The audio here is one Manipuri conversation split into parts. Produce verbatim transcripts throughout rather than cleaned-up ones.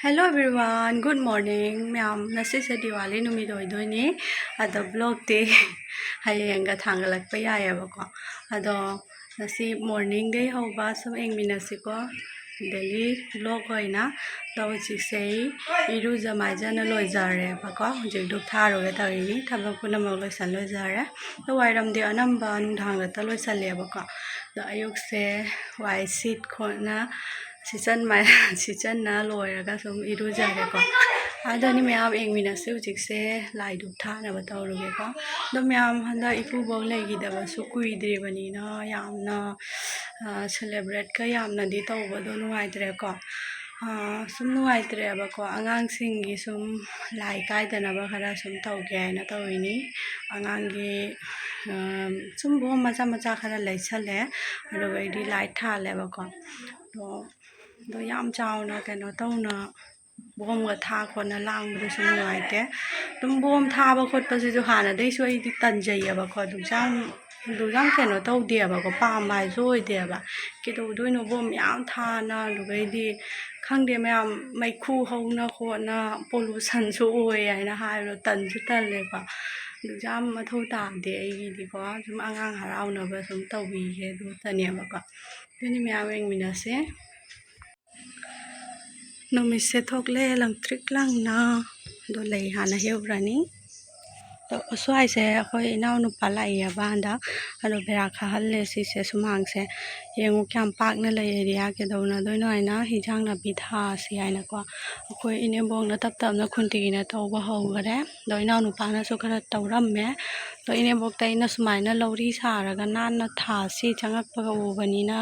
Hello everyone, good morning ꯃꯌꯥꯝ꯫ ꯉꯁꯤꯁꯦ ꯗꯤꯋꯥꯂꯤ ꯅꯨꯃꯤꯠ ꯑꯣꯏꯗꯣꯏꯅꯤ꯫ ꯑꯗꯣ ꯕ꯭ꯂꯣꯛꯇꯤ ꯍꯌꯦꯡꯒ ꯊꯥꯡꯒꯠꯂꯛꯄ ꯌꯥꯏꯌꯦꯕꯀꯣ꯫ ꯑꯗꯣ ꯉꯁꯤ ꯃꯣꯔꯅꯤꯡꯗꯩ ꯍꯧꯕ ꯁꯨꯝ ꯌꯦꯡꯃꯤꯟꯅꯁꯤꯀꯣ, ꯗꯦꯂꯤ ꯕ꯭ꯂꯣꯛ ꯑꯣꯏꯅ꯫ ꯑꯗꯣ ꯍꯧꯖꯤꯛꯁꯦ ꯑꯩ ꯏꯔꯨꯖ ꯃꯥꯏꯖꯅ ꯂꯣꯏꯖꯔꯦꯕꯀꯣ꯫ ꯍꯧꯖꯤꯛ ꯙꯨꯞ ꯊꯥꯔꯨꯒꯦ ꯇꯧꯔꯤꯅꯤ꯫ ꯊꯕꯛ ꯄꯨꯝꯅꯃꯛ ꯂꯣꯏꯁꯤꯜ ꯂꯣꯏꯖꯔꯦ꯫ ꯑꯗꯣ ꯋꯥꯏꯔꯝꯗꯤ ꯑꯅꯝꯕ ꯅꯨꯡꯗꯥꯡꯗꯇ ꯂꯣꯏꯁꯤꯜꯂꯦꯕꯀꯣ꯫ ꯑꯗꯣ ꯑꯌꯨꯛꯁꯦ ꯋꯥꯏ ꯁꯤꯠ ꯈꯣꯠꯅ ꯁꯤꯠꯆꯟ ꯃꯥꯏ-, ꯁꯤꯠꯆꯟꯅ ꯂꯣꯏꯔꯒ ꯁꯨꯝ ꯏꯔꯨꯖꯔꯦꯀꯣ꯫ ꯑꯗꯨꯅꯤ ꯃꯌꯥꯝ ꯌꯦꯡꯃꯤꯟꯅꯁꯤ꯫ ꯍꯧꯖꯤꯛꯁꯦ ꯂꯥꯏ ꯙꯨꯞ ꯊꯥꯅꯕ ꯇꯧꯔꯨꯒꯦꯀꯣ꯫ ꯑꯗꯣ ꯃꯌꯥꯝ ꯍꯟꯗꯛ ꯏꯀꯨꯕꯣꯛ ꯂꯩꯈꯤꯗꯕꯁꯨ ꯀꯨꯏꯗ꯭ꯔꯤꯕꯅꯤꯅ ꯌꯥꯝꯅ, ꯑ, ꯁꯦꯂꯦꯕ꯭ꯔꯦꯠꯀ ꯌꯥꯝꯅꯗꯤ ꯇꯧꯕꯗꯣ ꯅꯨꯡꯉꯥꯏꯇ꯭ꯔꯦꯀꯣ꯫ ꯑ, ꯁꯨꯝ ꯅꯨꯡꯉꯥꯏꯇ꯭ꯔꯦꯕꯀꯣ꯫ ꯑꯉꯥꯡꯁꯤꯡꯒꯤ ꯁꯨꯝ ꯂꯥꯏ ꯀꯥꯏꯗꯅꯕ ꯈꯔ ꯁꯨꯝ ꯇꯧꯒꯦ ꯍꯥꯏꯅ ꯇꯧꯔꯤꯅꯤ꯫ ꯑꯉꯥꯡꯒꯤ, ꯑ, ꯁꯨꯝ ꯕꯣꯝ ꯃꯆꯥ ꯃꯆꯥ ꯈꯔ ꯂꯩꯁꯜꯂꯦ꯫ ꯑꯗꯨꯒ ꯑꯩꯗꯤ ꯂꯥꯏꯠ ꯊꯥꯜꯂꯦꯕꯀꯣ꯫ ꯑꯗꯣ, ꯑꯗꯣ ꯌꯥꯝ ꯆꯥꯎꯅ ꯀꯩꯅꯣ ꯇꯧꯅ ꯕꯣꯝꯒ ꯊꯥ ꯈꯣꯠꯅ ꯂꯥꯡꯕꯗꯨꯁꯨ ꯅꯨꯡꯉꯥꯏꯇꯦ꯫ ꯑꯗꯨꯝ ꯕꯣꯝ ꯊꯥꯕ ꯈꯣꯠꯄꯁꯤꯁꯨ ꯍꯥꯟꯅꯗꯩꯁꯨ ꯑꯩꯗꯤ ꯇꯟꯖꯩꯌꯦꯕꯀꯣ꯫ ꯑꯗꯨꯁꯨ ꯌꯥꯝ, ꯑꯗꯨꯁꯨ ꯌꯥꯝ ꯀꯩꯅꯣ ꯇꯧꯗꯦꯕꯀꯣ, ꯄꯥꯝꯕ ꯍꯥꯏꯁꯨ ꯑꯣꯏꯗꯦꯕ꯫ ꯀꯩꯗꯧꯗꯣꯏꯅꯣ ꯕꯣꯝ ꯌꯥꯝ ꯊꯥꯅ, ꯑꯗꯨꯒꯩꯗꯤ ꯈꯪꯗꯦ, ꯃꯌꯥꯝ ꯃꯩꯈꯨ ꯍꯧꯅ ꯈꯣꯠꯅ ꯄꯣꯂꯨꯁꯟꯁꯨ ꯑꯣꯏ ꯍꯥꯏꯅ ꯍꯥꯏꯕꯗꯣ ꯇꯟꯁꯨ ꯇꯜꯂꯦꯀꯣ꯫ ꯑꯗꯨꯁꯨ ꯌꯥꯝ ꯃꯊꯧ ꯇꯥꯗꯦ ꯑꯩꯒꯤꯗꯤꯀꯣ꯫ ꯁꯨꯝ ꯑꯉꯥꯡ ꯍꯔꯥꯎꯅꯕ ꯁꯨꯝ ꯇꯧꯕꯤꯒꯦ ꯑꯗꯨꯇꯅꯦꯕꯀꯣ꯫ ꯑꯗꯨꯅꯤ ꯃꯌꯥꯝ ꯌꯦꯡꯃꯤꯟꯅꯁꯦ꯫ ꯅꯨꯃꯤꯠꯁꯦ ꯊꯣꯛꯂꯦ ꯂꯪꯇ꯭ꯔꯤꯛ ꯂꯪꯅ꯫ ꯑꯗꯣ ꯂꯩ ꯍꯥꯟꯅ ꯍꯦꯛꯎꯔꯅꯤ꯫ ꯑꯗꯣ ꯁ꯭ꯋꯥꯏꯁꯦ ꯑꯩꯈꯣꯏ ꯏꯅꯥꯎꯅꯨꯄꯥ ꯂꯥꯛꯏꯌꯦꯕ ꯍꯟꯗꯛ꯫ ꯑꯗꯣ ꯕꯦꯔꯥ ꯈꯥꯍꯜꯂꯦ ꯁꯤꯁꯦ ꯁꯨꯃꯥꯡꯁꯦ꯫ ꯌꯦꯡꯉꯨ ꯀꯌꯥꯝ ꯄꯥꯛꯅ ꯂꯩꯔꯦ꯫ ꯀꯩꯗꯧꯅꯗꯣꯏꯅꯣ ꯍꯥꯏꯅ ꯍꯤꯟꯖꯥꯡ ꯅꯥꯄꯤ ꯊꯥꯁꯤ ꯍꯥꯏꯅꯀꯣ꯫ ꯑꯩꯈꯣꯏ ꯏꯅꯦꯝꯕꯣꯛꯅ ꯇꯞ ꯇꯞꯅ ꯈꯨꯟꯇꯤꯒꯤꯅ ꯇꯧꯕ ꯍꯧꯈꯔꯦ꯫ ꯑꯗꯣ ꯏꯅꯥꯎꯅꯨꯄꯥꯅꯁꯨ ꯈꯔ ꯇꯧꯔꯝꯃꯦ꯫ ꯑꯗꯣ ꯏꯅꯦꯝꯕꯣꯛꯇ ꯑꯩꯅ ꯁꯨꯃꯥꯏꯅ ꯂꯧꯔꯤ ꯁꯥꯔꯒ ꯅꯥꯟꯅ ꯊꯥꯁꯤ, ꯆꯪꯉꯛꯄꯒ ꯎꯕꯅꯤꯅ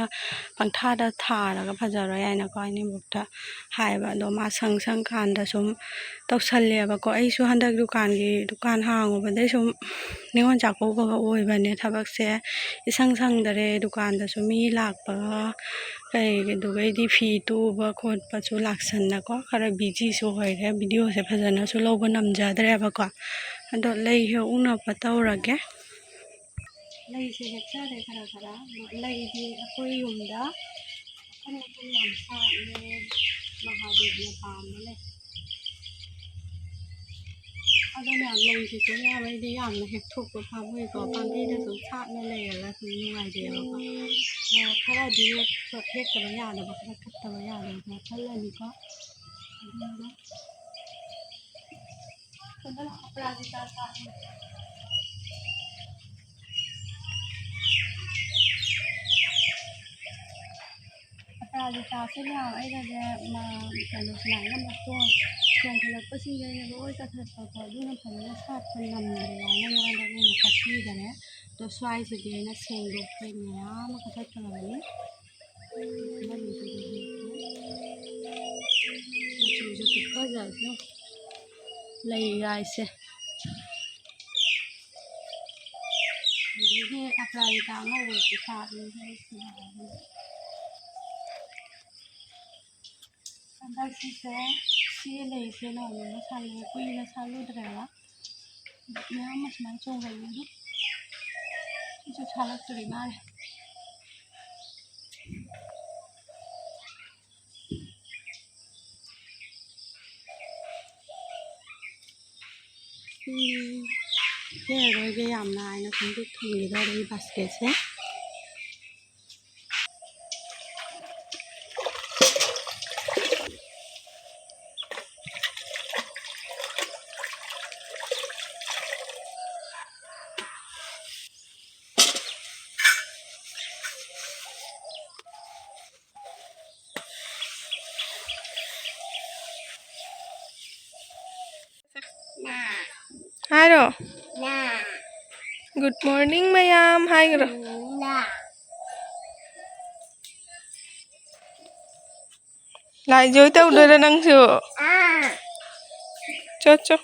ꯄꯪꯊꯥꯗ ꯊꯥꯔꯒ ꯐꯖꯔꯣꯏ ꯍꯥꯏꯅꯀꯣ ꯏꯅꯦꯝꯕꯣꯛꯇ ꯍꯥꯏꯕ꯫ ꯑꯗꯣ ꯃꯥ ꯁꯪ ꯁꯪꯀꯥꯟꯗ ꯁꯨꯝ ꯇꯧꯁꯜꯂꯦꯕꯀꯣ꯫ ꯑꯩꯁꯨ ꯍꯟꯗꯛ ꯗꯨꯀꯥꯟꯒꯤ, ꯗꯨꯀꯥꯟ ꯍꯥꯡꯉꯨꯕꯗꯩ ꯁꯨꯝ ꯅꯤꯉꯣꯜ ꯆꯥꯛꯀꯧꯕꯒ ꯑꯣꯏꯕꯅꯦ, ꯊꯕꯛꯁꯦ ꯏꯁꯪ ꯁꯪꯗꯔꯦ꯫ ꯗꯨꯀꯥꯟꯗꯁꯨ ꯃꯤ ꯂꯥꯛꯄꯒ ꯀꯩ, ꯑꯗꯨꯒꯩꯗꯤ ꯐꯤ ꯇꯨꯕ ꯈꯣꯠꯄꯁꯨ ꯂꯥꯛꯁꯟꯅꯀꯣ, ꯈꯔ ꯕꯤꯖꯤꯁꯨ ꯑꯣꯏꯔꯦ꯫ ꯚꯤꯗꯤꯑꯣꯁꯦ ꯐꯖꯅꯁꯨ ꯂꯧꯕ ꯅꯝꯖꯗ꯭ꯔꯦꯕꯀꯣ꯫ ꯑꯗꯣ ꯂꯩ ꯍꯦꯛ ꯎꯅꯕ ꯇꯧꯔꯒꯦ꯫ ꯂꯩꯁꯦ ꯍꯦꯛꯆꯔꯦ ꯈꯔ ꯈꯔ꯫ ꯂꯩꯗꯤ ꯑꯩꯈꯣꯏ ꯌꯨꯝꯗ ꯃꯈꯜ ꯃꯈꯜ ꯌꯥꯝ ꯁꯥꯠꯂꯦ꯫ ꯃꯍꯥꯗꯦꯕ ꯌꯥꯝꯅ ꯄꯥꯝꯕ ꯂꯩ꯫ ꯑꯗꯣ ꯃꯌꯥꯝ, ꯂꯩꯁꯤꯁꯨ ꯃꯌꯥꯝ ꯑꯩꯗꯤ ꯌꯥꯝꯅ ꯍꯦꯛꯊꯣꯛꯄ ꯄꯥꯝꯃꯨꯏꯀꯣ꯫ ꯄꯥꯝꯕꯤꯗ ꯁꯨꯝ ꯁꯥꯠꯅ ꯂꯩꯔꯒ ꯁꯨꯝ ꯅꯨꯡꯉꯥꯏꯖꯩꯑꯕꯀꯣ꯫ ꯑꯗꯣ ꯈꯔꯗꯤ ꯍꯦꯛ-, ꯍꯦꯛꯇꯕ ꯌꯥꯗꯕ, ꯈꯔ ꯀꯠꯇꯕ ꯌꯥꯗꯕ ꯈꯔ ꯈꯜꯂꯅꯤꯀꯣ꯫ ꯑꯗꯨꯒ ꯁꯣꯝꯗꯅ ꯑꯄꯔꯥꯖꯤꯇꯥ ꯁꯥꯠꯂꯤ꯫ ꯑꯄꯔꯥꯖꯤꯇꯥꯁꯦ ꯃꯌꯥꯝ ꯑꯩꯅꯅꯦ, ꯃ-, ꯀꯩꯅꯣ, ꯁꯨꯃꯥꯏꯅ ꯃꯇꯣꯟ ꯆꯣꯡꯈꯠꯂꯛꯄꯁꯤꯡꯁꯦ ꯑꯩꯅ ꯂꯣꯏ ꯀꯛꯊꯠꯄꯀꯣ꯫ ꯑꯗꯨꯅ ꯐꯖꯅ ꯁꯥꯠꯄ ꯉꯝꯗ꯭ꯔꯦ ꯍꯥꯏꯅ ꯃꯉꯣꯟꯗ ꯑꯩꯅ ꯀꯛꯄꯤꯗꯔꯦ꯫ ꯑꯗꯣ ꯁ꯭ꯋꯥꯏꯁꯤꯗꯤ ꯑꯩꯅ ꯁꯦꯡꯗꯣꯛꯄꯩ ꯃꯌꯥꯝ ꯑꯃ ꯀꯛꯊꯠꯈ꯭ꯔꯕꯅꯤ꯫ ꯃꯆꯨꯁꯦ ꯈꯨꯐꯖꯁꯦ ꯌꯦꯡꯉꯨ꯫ ꯂꯩ ꯍꯥꯏꯁꯦ꯫ ꯑꯗꯒꯤ ꯑꯄꯔꯥꯖꯤꯇꯥ ꯑꯉꯧꯕꯁꯨ ꯁꯥꯠꯂꯤ꯫ ꯍꯟꯗꯛꯁꯤꯁꯦ ꯁꯤ ꯂꯩꯁꯦ ꯅꯧꯅ ꯁꯥꯠꯂꯦ, ꯀꯨꯏꯅ ꯁꯥꯠꯂꯨꯗ꯭ꯔꯦꯕ꯫ ꯃꯌꯥꯝ ꯑꯃ ꯁꯨꯃꯥꯏꯅ ꯆꯣꯡꯒꯜꯂꯦ ꯑꯗꯣ꯫ ꯁꯤꯁꯨ ꯁꯥꯠꯂꯛꯇꯣꯔꯤ ꯃꯥꯜꯂꯦ꯫ ꯎꯝ, ꯍꯦꯛꯑꯔꯣꯏꯒꯦ, ꯌꯥꯝꯅ ꯍꯥꯏꯅ ꯈꯣꯡꯗꯣꯛ ꯊꯝꯈꯤꯗꯧꯔꯦ ꯑꯩ ꯕꯥꯁꯀꯦꯠꯁꯦ꯫ ꯍꯥꯏꯔꯣ꯫ Good morning ꯃꯌꯥꯝ ꯍꯥꯏꯈ꯭ꯔꯣ꯫ ꯂꯥꯏꯖꯣꯏ ꯇꯧꯗꯣꯏꯔꯣ ꯅꯪꯁꯨ? ꯆꯣ, ꯆꯣ꯫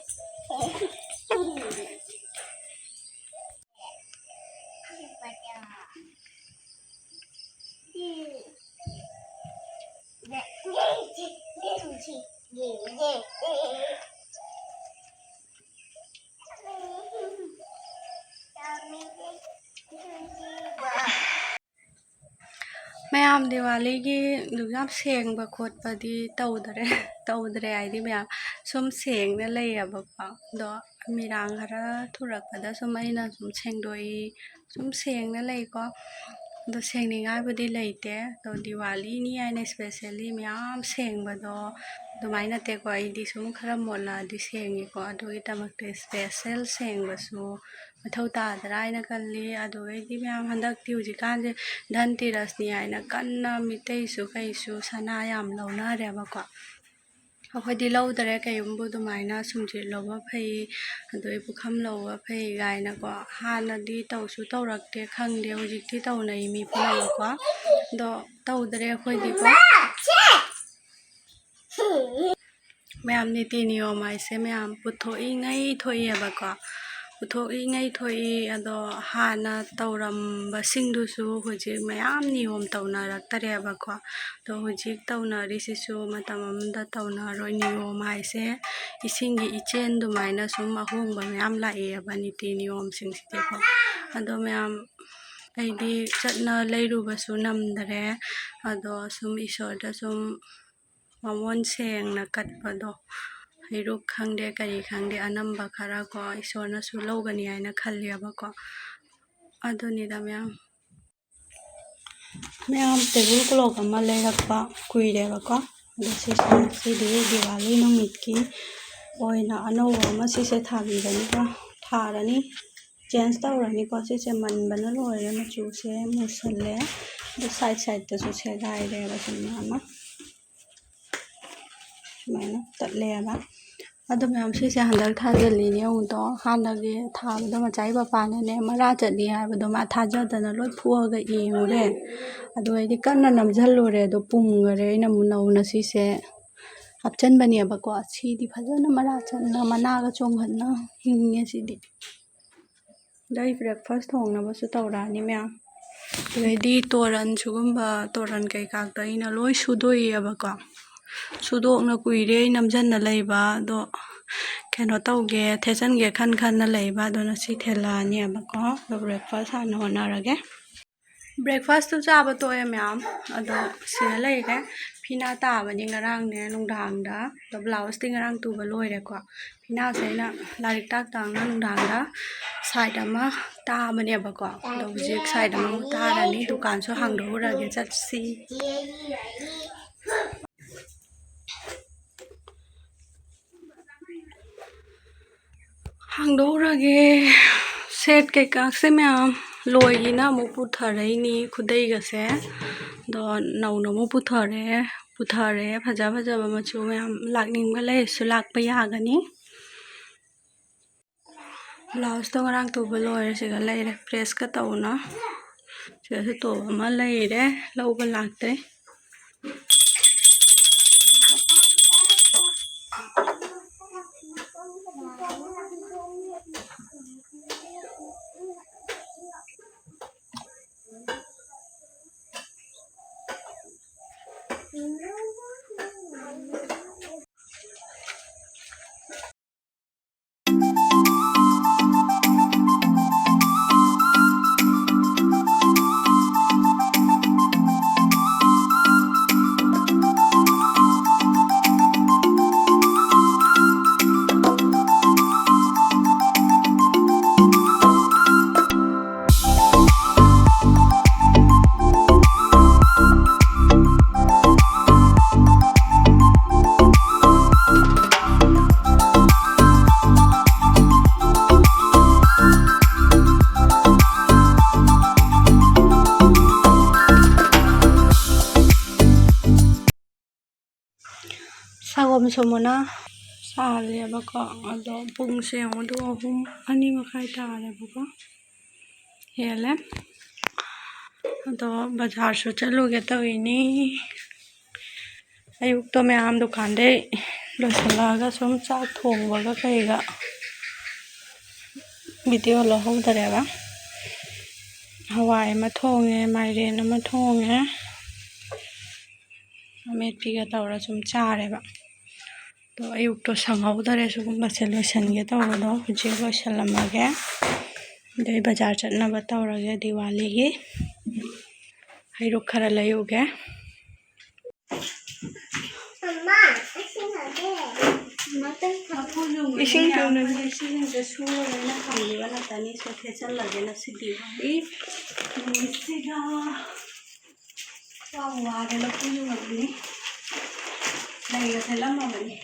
ꯃꯌꯥꯝ ꯗꯤꯋꯥꯂꯤꯒꯤ ꯑꯗꯨꯛ ꯌꯥꯝ ꯁꯦꯡꯕ ꯈꯣꯠꯄꯗꯤ ꯇꯧꯗꯔꯦ꯫ ꯇꯧꯗ꯭ꯔꯦ ꯍꯥꯏꯗꯤ ꯃꯌꯥꯝ ꯁꯨꯝ ꯁꯦꯡꯅ ꯂꯩꯌꯦꯕꯀꯣ꯫ ꯑꯗꯣ ꯃꯤꯔꯥꯡ ꯈꯔ ꯊꯨꯔꯛꯄꯗ ꯁꯨꯝ ꯑꯩꯅ ꯁꯨꯝ ꯁꯦꯡꯗꯣꯛꯏ꯫ ꯁꯨꯝ ꯁꯦꯡꯅ ꯂꯩꯀꯣ꯫ ꯑꯗꯣ ꯁꯦꯡꯅꯤꯡꯉꯥꯏꯕꯨꯗꯤ ꯂꯩꯇꯦ꯫ ꯑꯗꯣ ꯗꯤꯋꯥꯂꯤꯅꯤ ꯍꯥꯏꯅ specially ꯃꯌꯥꯝ ꯁꯦꯡꯕꯗꯣ ꯑꯗꯨꯃꯥꯏꯅ ꯅꯠꯇꯦꯀꯣ꯫ ꯑꯩꯗꯤ ꯁꯨꯝ ꯈꯔ ꯃꯣꯠꯂꯛꯑꯗꯤ ꯁꯦꯡꯉꯤꯀꯣ꯫ ꯑꯗꯨꯒꯤꯗꯃꯛꯇ special ꯁꯦꯡꯕꯁꯨ ꯃꯊꯧ ꯇꯥꯗ꯭ꯔꯥ ꯍꯥꯏꯅ ꯈꯜꯂꯤ꯫ ꯑꯗꯨꯒꯩꯗꯤ ꯃꯌꯥꯝ ꯍꯟꯗꯛꯇꯤ ꯍꯧꯖꯤꯛꯀꯥꯟꯁꯦ ꯙꯟꯇꯤꯔꯁꯅꯤ ꯍꯥꯏꯅ ꯀꯟꯅ ꯃꯤꯇꯩꯁꯨ ꯀꯩꯁꯨ ꯁꯅꯥ ꯌꯥꯝ ꯂꯧꯅꯔꯦꯕꯀꯣ꯫ ꯑꯩꯈꯣꯏꯗꯤ ꯂꯧꯗꯔꯦ꯫ ꯀꯩꯒꯨꯝꯕ ꯑꯗꯨꯃꯥꯏꯅ ꯁꯨꯝꯖꯤꯠ ꯂꯧꯕ ꯐꯩ, ꯑꯗꯩ ꯄꯨꯈꯝ ꯂꯧꯕ ꯐꯩ ꯀꯥꯏꯅꯀꯣ꯫ ꯍꯥꯟꯅꯗꯤ ꯇꯧꯁꯨ ꯇꯧꯔꯛꯇꯦ, ꯈꯪꯗꯦ꯫ ꯍꯧꯖꯤꯛꯇꯤ ꯇꯧꯅꯩ ꯃꯤ ꯄꯨꯝꯅꯃꯛꯀꯣ꯫ ꯑꯗꯣ ꯇꯧꯗꯔꯦ ꯑꯩꯈꯣꯏꯗꯤꯀꯣ꯫ ꯃꯌꯥꯝ ꯅꯤꯇꯤ ꯅꯤꯌꯣꯝ ꯍꯥꯏꯁꯦ ꯃꯌꯥꯝ ꯄꯨꯊꯣꯛꯏꯉꯩ ꯊꯣꯛꯏꯑꯕꯀꯣ꯫ ꯄꯨꯊꯣꯛꯏꯉꯩ ꯊꯣꯛꯏ꯫ ꯑꯗꯣ ꯍꯥꯟꯅ ꯇꯧꯔꯝꯕꯁꯤꯡꯗꯨꯁꯨ ꯍꯧꯖꯤꯛ ꯃꯌꯥꯝ ꯅꯤꯌꯣꯝ ꯇꯧꯅꯔꯛꯇꯔꯦꯕꯀꯣ꯫ ꯑꯗꯣ ꯍꯧꯖꯤꯛ ꯇꯧꯅꯔꯤꯁꯤꯁꯨ ꯃꯇꯝ ꯑꯃꯗ ꯇꯧꯅꯔꯣꯏ꯫ ꯅꯤꯌꯣꯝ ꯍꯥꯏꯁꯦ ꯏꯁꯤꯡꯒꯤ ꯏꯆꯦꯟ ꯑꯗꯨꯃꯥꯏꯅ ꯁꯨꯝ ꯑꯍꯣꯡꯕ ꯃꯌꯥꯝ ꯂꯥꯛꯑꯦꯕ ꯅꯤꯇꯤ ꯅꯤꯌꯣꯝꯁꯤꯡꯁꯤꯗꯤꯀꯣ꯫ ꯑꯗꯣ ꯃꯌꯥꯝ ꯑꯩꯗꯤ ꯆꯠꯅ ꯂꯩꯔꯨꯕꯁꯨ ꯅꯝꯗꯔꯦ꯫ ꯑꯗꯣ ꯁꯨꯝ ꯏꯁꯣꯔꯗ ꯁꯨꯝ ꯃꯃꯣꯟ ꯁꯦꯡꯅ ꯀꯠꯄꯗꯣ, ꯍꯩꯔꯨꯛ ꯈꯪꯗꯦ ꯀꯔꯤ ꯈꯪꯗꯦ, ꯑꯅꯝꯕ ꯈꯔ ꯀꯣ ꯏꯁꯣꯔꯅꯁꯨ ꯂꯧꯒꯅꯤ ꯍꯥꯏꯅ ꯈꯜꯂꯦꯕꯀꯣ꯫ ꯑꯗꯨꯅꯤꯗ ꯃꯌꯥꯝ꯫ ꯃꯌꯥꯝ table clock ꯑꯃ ꯂꯩꯔꯛꯄ ꯀꯨꯏꯔꯦꯕꯀꯣ꯫ ꯑꯗꯣ ꯁꯤꯁꯦ ꯉꯁꯤꯗꯤ ꯗꯤꯋꯥꯂꯤ ꯅꯨꯃꯤꯠꯀꯤ ꯑꯣꯏꯅ ꯑꯅꯧꯕ ꯑꯃ ꯁꯤꯁꯦ ꯊꯥꯕꯤꯔꯅꯤꯀꯣ꯫ ꯊꯥꯔꯅꯤ꯫ Change ꯇꯧꯔꯅꯤꯀꯣ꯫ ꯁꯤꯁꯦ ꯃꯟꯕꯅ ꯂꯣꯏꯔꯦ꯫ ꯃꯆꯨꯁꯦ ꯃꯨꯁꯜꯂꯦ꯫ ꯑꯗꯣ side sideꯇꯁꯨ ꯁꯦꯒꯥꯏꯔꯦꯕ ꯁꯨꯃꯥꯏꯅ꯫ ꯁꯨꯃꯥꯏꯅ ꯇꯠꯂꯦꯕ꯫ ꯑꯗꯣ ꯃꯌꯥꯝ ꯁꯤꯁꯦ ꯍꯟꯗꯛ ꯊꯥꯖꯤꯜꯂꯤꯅꯦ ꯌꯦꯡꯉꯨꯗꯣ꯫ ꯍꯥꯟꯅꯒꯤ ꯊꯥꯕꯗꯣ ꯃꯆꯥꯒꯤ ꯄꯄꯥꯅꯅꯦ ꯃꯔꯥ ꯆꯠꯂꯤ ꯍꯥꯏꯕꯗꯣ ꯃꯥ ꯊꯥꯖꯗꯅ ꯂꯣꯏ ꯐꯨꯛꯑꯒ ꯌꯦꯡꯉꯨꯔꯦ꯫ ꯑꯗꯨ ꯑꯩꯗꯤ ꯀꯟꯅ ꯅꯝꯁꯤꯜꯂꯨꯔꯦ꯫ ꯑꯗꯣ ꯄꯨꯝꯈꯔꯦ꯫ ꯑꯩꯅ ꯑꯃꯨꯛ ꯅꯧꯅ ꯁꯤꯁꯦ ꯍꯥꯞꯆꯤꯟꯕꯅꯦꯕꯀꯣ꯫ ꯁꯤꯗꯤ ꯐꯖꯅ ꯃꯔꯥ ꯆꯠꯅ ꯃꯅꯥꯒ ꯆꯣꯡꯍꯟꯅ ꯍꯤꯡꯉꯦ ꯁꯤꯗꯤ꯫ ꯑꯗꯩ breakfast ꯊꯣꯡꯅꯕꯁꯨ ꯇꯧꯔꯛꯑꯅꯤ ꯃꯌꯥꯝ꯫ ꯑꯗꯩꯗꯤ ꯇꯣꯔꯟ, ꯁꯤꯒꯨꯝꯕ ꯇꯣꯔꯟ ꯀꯩꯀꯥꯗꯣ ꯑꯩꯅ ꯂꯣꯏ ꯁꯨꯗꯣꯛꯑꯦꯕꯀꯣ꯫ ꯁꯨꯗꯣꯛꯅ ꯀꯨꯏꯔꯦ ꯑꯩ ꯅꯝꯁꯤꯟꯅ ꯂꯩꯕ꯫ ꯑꯗꯣ ꯀꯩꯅꯣ ꯇꯧꯒꯦ, ꯊꯦꯠꯆꯟꯒꯦ ꯈꯟ ꯈꯟꯅ ꯂꯩꯕ꯫ ꯑꯗꯨꯅ ꯁꯤ ꯊꯦꯠꯂꯛꯑꯅꯦꯕꯀꯣ꯫ ꯑꯗꯣ breakfast ꯍꯥꯟꯅ ꯍꯣꯠꯅꯔꯒꯦ꯫ Breakfastꯇꯨ ꯆꯥꯕ ꯇꯣꯛꯑꯦ ꯃꯌꯥꯝ, ꯑꯗꯣ ꯁꯤꯗ ꯂꯩꯔꯦ꯫ ꯐꯤꯅꯥ ꯇꯥꯕꯅꯤ ꯉꯔꯥꯡꯅꯦ ꯅꯨꯡꯗꯥꯡꯗ, ꯑꯗꯣ ꯕ꯭ꯂꯥꯎꯁꯇꯤ ꯉꯔꯥꯡ ꯇꯨꯕ ꯂꯣꯏꯔꯦꯀꯣ꯫ ꯐꯤꯅꯥꯁꯦ ꯑꯩꯅ ꯂꯥꯏꯔꯤꯛ ꯇꯥꯛ ꯇꯥꯛꯅ ꯅꯨꯡꯗꯥꯡꯗ side ꯑꯃ ꯇꯥꯕꯅꯦꯕꯀꯣ, ꯑꯗꯣ ꯍꯧꯖꯤꯛ side ꯑꯃꯃꯨꯛ ꯇꯥꯔꯅꯤ꯫ ꯗꯨꯀꯥꯟꯁꯨ ꯍꯥꯡꯗꯣꯛꯎꯔꯒꯦ, ꯆꯠꯁꯤ꯫ ꯍꯥꯡꯗꯣꯛꯎꯔꯒꯦ꯫ Set ꯀꯩꯀꯥꯁꯦ ꯃꯌꯥꯝ ꯂꯣꯏꯒꯤꯅ ꯑꯃꯨꯛ ꯄꯨꯊꯔꯛꯏꯅꯤ, ꯈꯨꯗꯩꯒꯁꯦ꯫ ꯑꯗꯣ ꯅꯧꯅ ꯑꯃꯨꯛ ꯄꯨꯊꯔꯦ, ꯄꯨꯊꯔꯦ꯫ ꯐꯖ ꯐꯖꯕ ꯃꯆꯨ ꯃꯌꯥꯝ ꯂꯥꯛꯅꯤꯡꯕ ꯂꯩꯔꯁꯨ ꯂꯥꯛꯄ ꯌꯥꯒꯅꯤ꯫ Blouseꯇꯣ ꯉꯔꯥꯡ ꯇꯨꯕ ꯂꯣꯏꯔꯦ, ꯁꯤꯒ ꯂꯩꯔꯦ꯫ Pressꯀ ꯇꯧꯅ ꯁꯤꯗꯁꯨ ꯇꯣꯞ ꯑꯃ ꯂꯩꯔꯦ, ꯂꯧꯕ ꯂꯥꯛꯇ꯭ꯔꯤ꯫ ꯁꯪꯒꯣꯝ ꯁꯨꯝꯃꯨꯅ ꯁꯥꯍꯜꯂꯦꯕꯀꯣ꯫ ꯑꯗꯣ ꯄꯨꯡꯁꯦ ꯌꯦꯡꯉꯨ, ꯑꯗꯨ ꯑꯍꯨꯝ, ꯑꯅꯤ ꯃꯈꯥꯏ ꯇꯥꯔꯦꯕꯀꯣ, ꯍꯦꯜꯂꯦ꯫ ꯑꯗꯣ ꯕꯖꯥꯔꯁꯨ ꯆꯠꯂꯨꯒꯦ ꯇꯧꯔꯤꯅꯤ꯫ ꯑꯌꯨꯛꯇꯣ ꯃꯌꯥꯝ ꯗꯨꯀꯥꯟꯗꯩ ꯂꯣꯏꯁꯤꯜꯂꯛꯑꯒ ꯁꯨꯝ ꯆꯥꯛ ꯊꯣꯡꯕꯒ ꯀꯩꯒ video ꯂꯧꯍꯧꯗꯔꯦꯕ꯫ ꯍꯋꯥꯏ ꯑꯃ ꯊꯣꯡꯉꯦ, ꯃꯥꯏꯔꯦꯟ ꯑꯃ ꯊꯣꯡꯉꯦ, ꯑꯃꯦꯠꯄꯤꯒ ꯇꯧꯔ ꯁꯨꯝ ꯆꯥꯔꯦꯕ꯫ ꯑꯗꯣ ꯑꯌꯨꯛꯇꯣ ꯁꯪꯍꯧꯗꯔꯦ ꯁꯤꯒꯨꯝꯕꯁꯦ ꯂꯣꯏꯁꯤꯟꯒꯦ ꯇꯧꯕꯗꯣ, ꯍꯧꯖꯤꯛ ꯂꯣꯏꯁꯤꯜꯂꯝꯃꯒꯦ꯫ ꯑꯗꯩ ꯕꯖꯥꯔ ꯆꯠꯅꯕ ꯇꯧꯔꯒꯦ ꯗꯤꯋꯥꯂꯤꯒꯤ꯫ ꯍꯩꯔꯨꯛ ꯈꯔ ꯂꯩꯔꯨꯒꯦ꯫ ꯃꯃꯥ, ꯏꯁꯤꯡ ꯍꯥꯞꯀꯦ꯫ ꯃꯇꯪ ꯂꯐꯨ ꯌꯨꯡꯕꯗꯤ ꯏꯁꯤꯡ ꯌꯥꯝ ꯇꯧꯅꯕꯤ꯫ ꯐꯩ꯫ ꯁꯤꯁꯤꯡꯁꯦ ꯁꯨꯔꯒ ꯑꯩꯅ ꯊꯝꯈꯤꯕ ꯅꯠꯇꯅꯤ꯫ ꯁꯤ ꯊꯦꯠꯆꯜꯂꯒꯦ ꯉꯁꯤꯗꯤ꯫ ꯅꯨꯃꯤꯠꯁꯤꯒ ꯌꯥꯝ ꯋꯥꯔꯦ ꯂꯐꯨ ꯌꯨꯡꯉꯕꯅꯤ꯫ ꯂꯩꯒ ꯊꯦꯠꯂꯝꯃꯕꯅꯤ꯫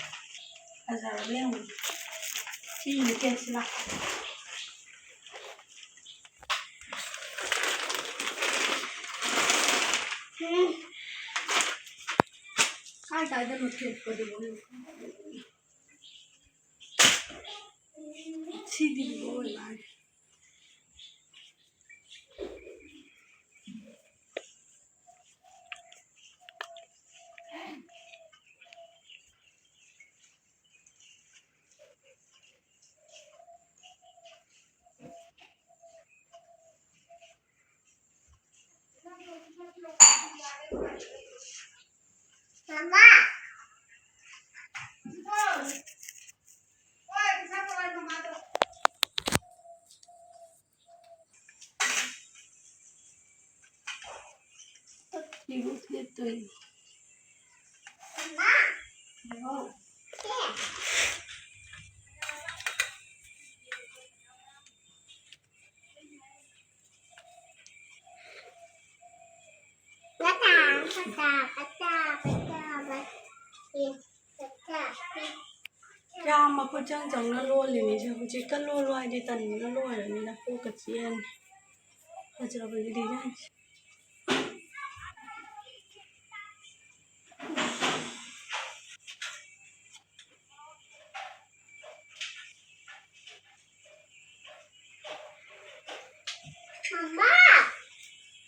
ꯐꯖꯔꯕ ꯌꯦꯡꯉꯨ꯫ ꯁꯤ ꯅꯨꯃꯤꯠ ꯊꯦꯠꯁꯤ ꯂꯥꯛꯑꯣ꯫ ꯀꯥꯏ ꯀꯥꯏꯗꯅꯣ ꯊꯦꯠꯄꯗꯨꯕꯨ? ꯁꯤꯗꯤ ꯂꯣꯏ ꯃꯥꯜꯂꯦ꯫ ꯃꯃꯥ꯫ ꯁꯤꯕꯨ ꯊꯦꯠꯇꯣꯏꯅꯤ꯫ ꯃꯃꯥ꯫ ꯍꯥꯎ꯫ ꯁꯦ꯫ ꯀꯌꯥꯝ ꯃꯈꯨꯠ ꯆꯪ ꯆꯪꯅ ꯂꯣꯜꯂꯤꯅꯤ꯫ ꯁꯤ ꯍꯧꯖꯤꯛꯇ ꯂꯣꯜꯂꯣ ꯍꯥꯏꯗꯤ ꯇꯟꯕꯅ ꯂꯣꯏꯔꯅꯤꯅ ꯀꯣꯛꯀ ꯆꯤꯛꯑꯅꯤ꯫ ꯐꯖꯕꯒꯤ ꯗꯤꯖꯥꯏꯟꯁꯦ꯫ ꯃꯃꯥ,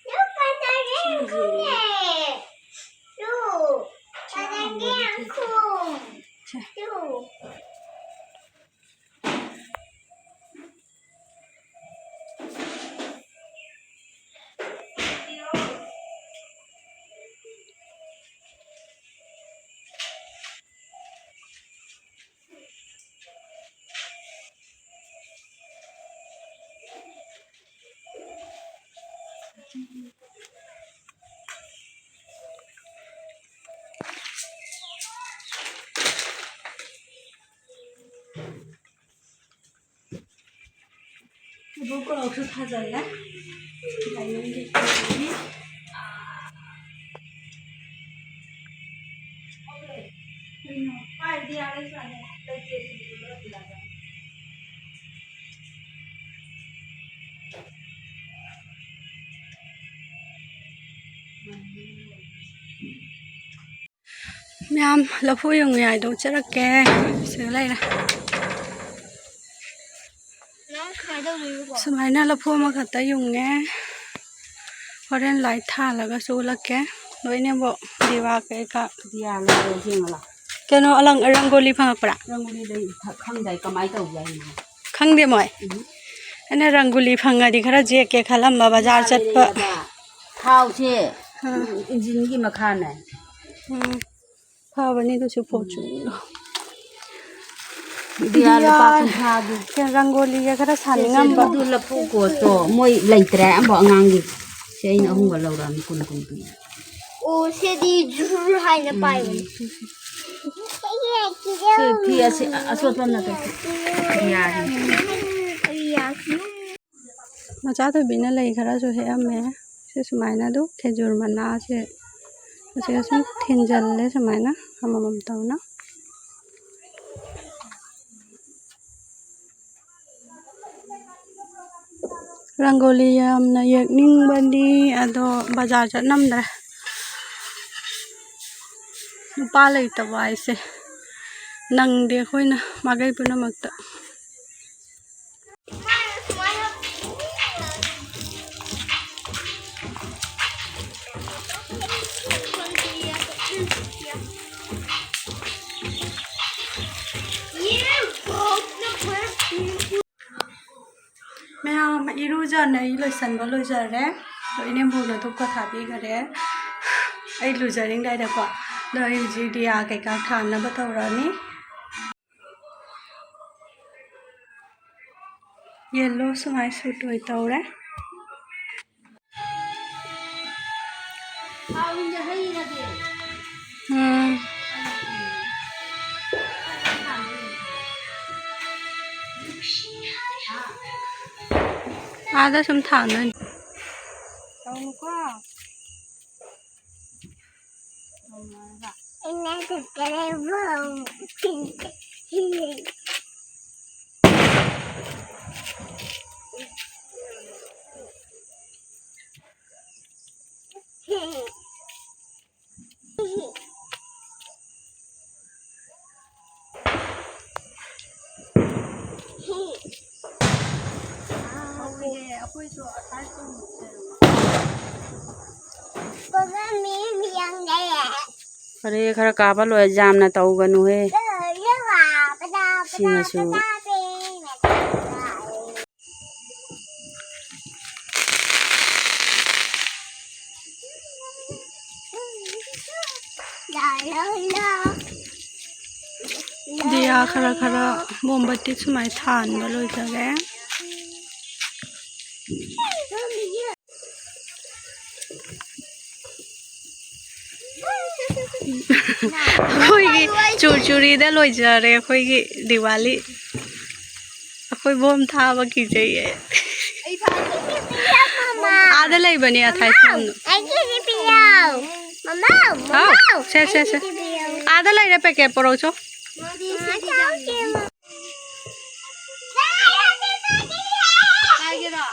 ꯅꯪ ꯄꯥꯟꯊꯣꯏꯕꯤ ꯁꯤꯁꯦ꯫ ꯈꯨꯝꯃꯦ꯫ ꯇꯨ, ꯄꯥꯟꯊꯣꯏꯕꯤ ꯈꯨꯝ꯫ ꯁꯦ꯫ ꯇꯨ꯫ ꯏꯕꯣꯛ ꯀꯣꯔꯧꯁꯨ ꯊꯥꯖꯜꯂꯦ꯫ ꯂꯥꯏꯅꯤꯡꯒꯤ ꯀꯣꯔꯧꯅꯤ꯫ ꯀꯩꯅꯣ? ꯄꯥꯏꯗꯤ ꯌꯥꯔꯦ, ꯁꯥꯔꯦ꯫ ꯂꯩꯇꯦ ꯁꯤꯗꯤ꯫ ꯃꯌꯥꯝ, ꯂꯐꯨ ꯌꯣꯡꯉꯤ ꯍꯥꯏꯗꯣ ꯆꯠꯂꯛꯀꯦ꯫ ꯁꯤꯗ ꯂꯩꯔꯦ꯫ ꯅꯪ ꯁꯨꯃꯥꯏꯅ ꯇꯧꯗꯣꯏꯅꯤꯀꯣ? ꯁꯨꯃꯥꯏꯅ ꯂꯐꯨ ꯑꯃꯈꯛꯇ ꯌꯨꯡꯉꯦ꯫ ꯍꯣꯔꯦꯟ ꯂꯥꯏꯠ ꯊꯥꯜꯂꯒꯁꯨ ꯎꯠꯂꯛꯀꯦ꯫ ꯂꯣꯏꯅꯃꯛ ꯗꯤꯋꯥ ꯀꯩꯀꯥ꯫ ꯗꯤꯌꯥ ꯂꯩꯔꯦ, ꯌꯦꯡꯉꯣ ꯂꯥꯎ꯫ ꯀꯩꯅꯣ, ꯑꯂꯪ-, ꯔꯪꯒꯣꯂꯤ ꯐꯪꯉꯛꯄ꯭ꯔꯥ? ꯔꯪꯒꯣꯂꯤ ꯂꯩ, ꯈ-, ꯈꯪꯗꯦ ꯀꯃꯥꯏꯅ ꯇꯧꯒꯦ ꯍꯥꯏꯅꯣ꯫ ꯈꯪꯗꯦ ꯃꯣꯏ꯫ ꯎꯝ꯫ ꯑꯩꯅ ꯔꯪꯒꯣꯂꯤ ꯐꯪꯉꯗꯤ ꯈꯔ ꯖꯦꯛꯀꯦ ꯈꯜꯂꯝꯕ, ꯕꯖꯥꯔ ꯆꯠꯄ꯫ ꯊꯥꯎꯁꯦ ꯑꯥ꯫ ꯏꯟꯖꯤꯟꯒꯤ ꯃꯈꯥꯅꯦ꯫ ꯎꯝ꯫ ꯐꯕꯅꯤ ꯑꯗꯨꯁꯨ ꯐꯣꯔꯆꯨꯟꯗꯣ꯫ ꯗꯤꯌꯥ ꯂꯨꯄꯥ ꯗꯤꯌꯥ ꯀꯨꯟꯊ꯭ꯔꯥꯒꯤ꯫ ꯔꯪꯒꯣꯂꯤꯒ ꯈꯔ ꯁꯥꯅꯤꯡꯉꯝꯕ꯫ ꯑꯗꯨ ꯂꯐꯨ ꯀꯣꯠꯇꯣ ꯃꯣꯏ ꯂꯩꯇ꯭ꯔꯦ ꯑꯝꯐꯥꯎ ꯑꯉꯥꯡꯒꯤ꯫ ꯁꯦ ꯑꯩꯅ ꯑꯍꯨꯝꯒ ꯂꯧꯔꯛꯑꯕꯅꯤ, ꯀꯨꯟ ꯀꯨꯟ ꯄꯤ꯫ ꯑꯣ, ꯁꯤꯗꯤ ꯖꯨꯔ ꯍꯥꯏꯅ ꯄꯥꯏꯕꯅꯤ꯫ ꯁꯤ ꯐꯤ ꯑꯁꯤ-, ꯑꯆꯣꯠꯄ ꯑꯃ ꯅꯠꯇ꯭ꯔꯁꯨ ꯌꯥꯔꯤ꯫ ꯃꯆꯥ ꯊꯣꯏꯕꯤꯅ ꯂꯩ ꯈꯔꯁꯨ ꯍꯦꯛꯑꯝꯃꯦ꯫ ꯁꯤ ꯁꯨꯃꯥꯏꯅ ꯑꯗꯨ ꯈꯦꯖꯨꯔ ꯃꯅꯥꯁꯦ ꯑꯁꯤꯒ ꯁꯨꯝ ꯊꯤꯟꯖꯜꯂꯦ ꯁꯨꯃꯥꯏꯅ ꯑꯃꯃꯝ ꯇꯧꯅ꯫ ꯔꯪꯒꯣꯂꯤ ꯌꯥꯝꯅ ꯌꯦꯛꯅꯤꯡꯕꯅꯤ, ꯑꯗꯣ ꯕꯖꯥꯔ ꯆꯠ ꯅꯝꯗ꯭ꯔꯦ꯫ ꯅꯨꯄꯥ ꯂꯩꯇꯕ ꯍꯥꯏꯁꯦ ꯅꯪꯗꯦ ꯑꯩꯈꯣꯏꯅ ꯃꯥꯏꯀꯩ ꯄꯨꯝꯅꯃꯛꯇ꯫ ꯃꯌꯥꯝ ꯏꯔꯨꯖꯅ ꯑꯩ ꯂꯣꯏꯁꯟꯕ ꯂꯣꯏꯖꯔꯦ꯫ ꯑꯗꯣ ꯏꯅꯦꯝꯕꯣꯛꯅ ꯙꯨꯞꯀ ꯊꯥꯕꯤꯈꯔꯦ꯫ ꯑꯩ ꯂꯨꯖꯔꯤꯉꯩꯗꯀꯣ꯫ ꯑꯗꯣ ꯑꯩ ꯍꯧꯖꯤꯛ ꯗꯤꯌꯥ ꯀꯩꯀꯥ ꯊꯥꯅꯕ ꯇꯧꯔꯛꯑꯅꯤ꯫ ꯌꯦꯜꯂꯣ ꯁꯨꯃꯥꯏ ꯁꯨꯠ ꯑꯣꯏ ꯇꯧꯔꯦ꯫ ꯎꯝ꯫ ꯑꯥꯗ ꯁꯨꯝ ꯊꯥꯡꯗꯣꯏꯅꯤ꯫ ꯐꯔꯦ, ꯈꯔ ꯀꯥꯕ ꯂꯣꯏ, ꯌꯥꯝꯅ ꯇꯧꯒꯅꯨꯍꯦ꯫ ꯁꯤꯃꯁꯨ꯫ ꯗꯤꯌꯥ ꯈꯔ ꯈꯔ ꯃꯣꯝꯕꯇꯤ ꯁꯨꯃꯥꯏꯅ ꯊꯥꯟꯕ ꯂꯣꯏꯖꯔꯦ꯫ ꯑꯩꯈꯣꯏꯒꯤ ꯆꯨꯔꯆꯨꯔꯤꯗ ꯂꯣꯏꯖꯔꯦ ꯑꯩꯈꯣꯏꯒꯤ ꯗꯤꯋꯥꯂꯤ꯫ ꯑꯩꯈꯣꯏ ꯕꯣꯝ ꯊꯥꯕ ꯀꯤꯖꯩꯌꯦ꯫ ꯑꯥꯗ ꯂꯩꯕꯅꯦ ꯑꯊꯥꯏ ꯐꯣꯝꯗꯣ꯫ ꯑꯩꯒꯤꯗꯤ ꯄꯤꯌꯣ꯫ ꯃꯃꯥ, ꯍꯥꯎ, ꯃꯃꯥ, ꯁꯦ, ꯁꯦ, ꯁꯦ꯫ ꯑꯩꯒꯤꯗꯤ ꯄꯤꯌꯣ꯫ ꯑꯥꯗ ꯂꯩꯔꯦ, ꯄꯦꯀꯦꯠ ꯄꯣꯔꯛꯎꯆꯣ꯫ ꯃꯥꯗꯤ ꯁꯤꯗꯤ ꯌꯥꯝ ꯀꯥꯏꯒꯦꯔꯣ?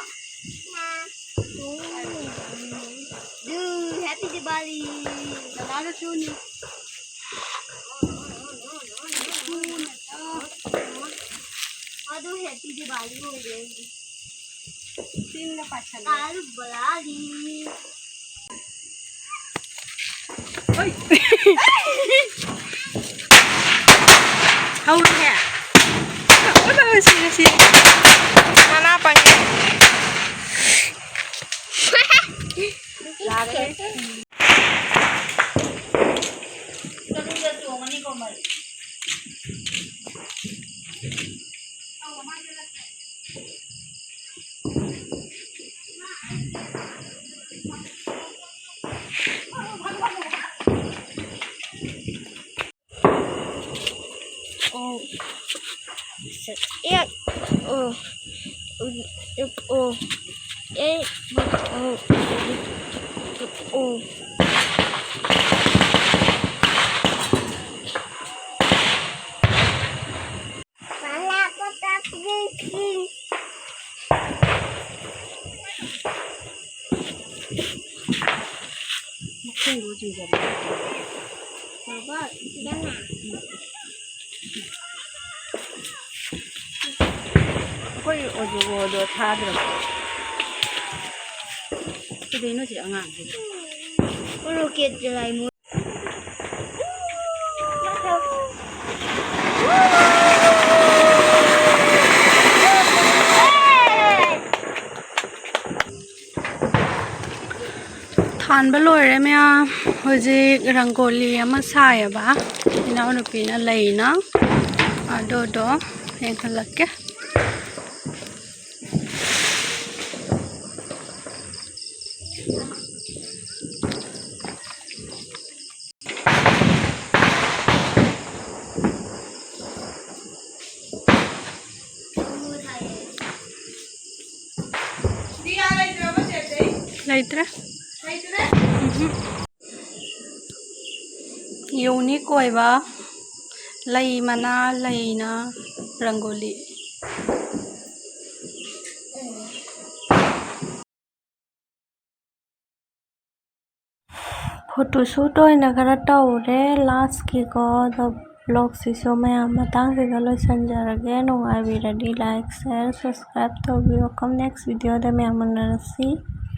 ꯗꯨ, ꯍꯦꯄꯤ ꯗꯤꯋꯥꯂꯤ꯫ ꯗꯗꯥꯗꯁꯨꯅꯤ꯫ ꯃꯥꯗꯣ ꯍꯦꯄꯤ ꯗꯤꯋꯥꯂꯤ ꯑꯣꯏꯔꯦ꯫ ꯆꯤꯟꯒ ꯄꯥꯏꯁꯜꯂꯦ꯫ ꯀꯥꯂꯨ ꯕꯂꯥꯂꯤ꯫ ꯍꯧꯔꯦꯍꯦ꯫ ꯁꯤꯔꯦ, ꯁꯤꯔꯦ꯫ ꯃꯅꯥ ꯄꯪꯉꯦ꯫ ꯌꯥꯔꯦꯍꯦ꯫ ꯆꯔꯨꯗ ꯆꯣꯡꯉꯅꯤꯀꯣ ꯃꯩ꯫ ꯑꯣ꯫ ꯁꯦ-, ꯑꯦ-, ꯑꯣ꯫ ꯑꯣ꯫ ꯑꯦ꯫ ꯑꯣ꯫ ꯑꯣ꯫ ꯑꯩꯈꯣꯏ ꯑꯣꯖꯣꯒꯣꯗꯣ ꯊꯥꯗ꯭ꯔꯕ? ꯀꯩꯗꯧꯅꯣ ꯁꯤ ꯑꯉꯥꯡꯁꯦ? ꯔꯣꯀꯦꯠ ꯆꯂꯥꯏ ꯃꯣꯏ꯫ ꯊꯥꯟꯕ ꯂꯣꯏꯔꯦ ꯃꯌꯥꯝ꯫ ꯍꯧꯖꯤꯛ ꯔꯪꯒꯣꯂꯤ ꯑꯃ ꯁꯥꯏꯌꯦꯕ ꯏꯅꯥꯎꯅꯨꯄꯤꯅ, ꯂꯩꯅ꯫ ꯑꯗꯨꯗꯣ ꯌꯦꯡꯍꯜꯂꯛꯀꯦ꯫ ꯂꯩꯇ꯭ꯔꯦ꯫ ꯎꯝꯍꯨꯝ꯫ ꯌꯨꯅꯤꯛ ꯑꯣꯏꯕ ꯂꯩ ꯃꯅꯥ, ꯂꯩꯅ ꯔꯪꯒꯣꯂꯤ꯫ ꯐꯣꯇꯣ ꯁꯨꯠ ꯑꯣꯏꯅ ꯈꯔ ꯇꯧꯔꯦ ꯂꯥꯁꯀꯤꯀꯣ꯫ ꯑꯗꯣ ꯕ꯭ꯂꯣꯒꯁꯤꯁꯨ ꯃꯌꯥꯝ ꯃꯇꯥꯡꯁꯤꯗ ꯂꯣꯏꯁꯤꯟꯖꯔꯒꯦ꯫ ꯅꯨꯡꯉꯥꯏꯕꯤꯔꯗꯤ like, share, subscribe ꯇꯧꯕꯤꯌꯣ꯫ ꯀꯝ ꯅꯦꯛꯁ ꯚꯤꯗꯤꯑꯣꯗ ꯃꯌꯥꯝ ꯎꯅꯔꯁꯤ꯫